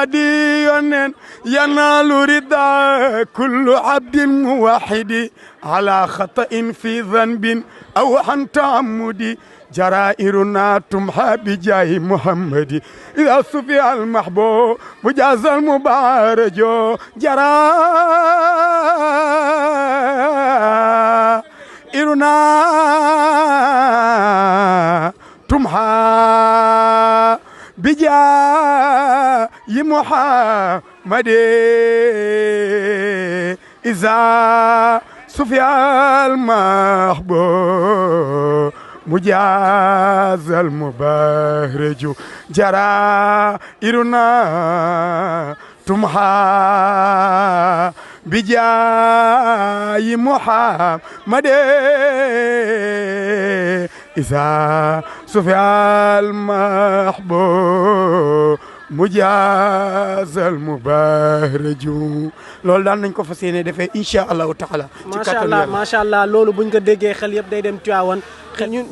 di yonen yanaalu rida kullu abdin muwahidi ala khata'in fi dhanbin aw an ta'ammudi جرائرنا تمحى بجاه محمد إذا صفي المحبوب مجاز المبارج جرائرنا تمحى بجاه محمد إذا صفي المحبوب مجاز المبارج جرائرنا تمحى بجاي محمد إذا صفي المحبوب مجاز المبارج loolu daan nañ ko fas yéene defee incha allahu taala. macha allah loolu buñ ko déggee xel yëpp day dem Tiwaawan xel ñun.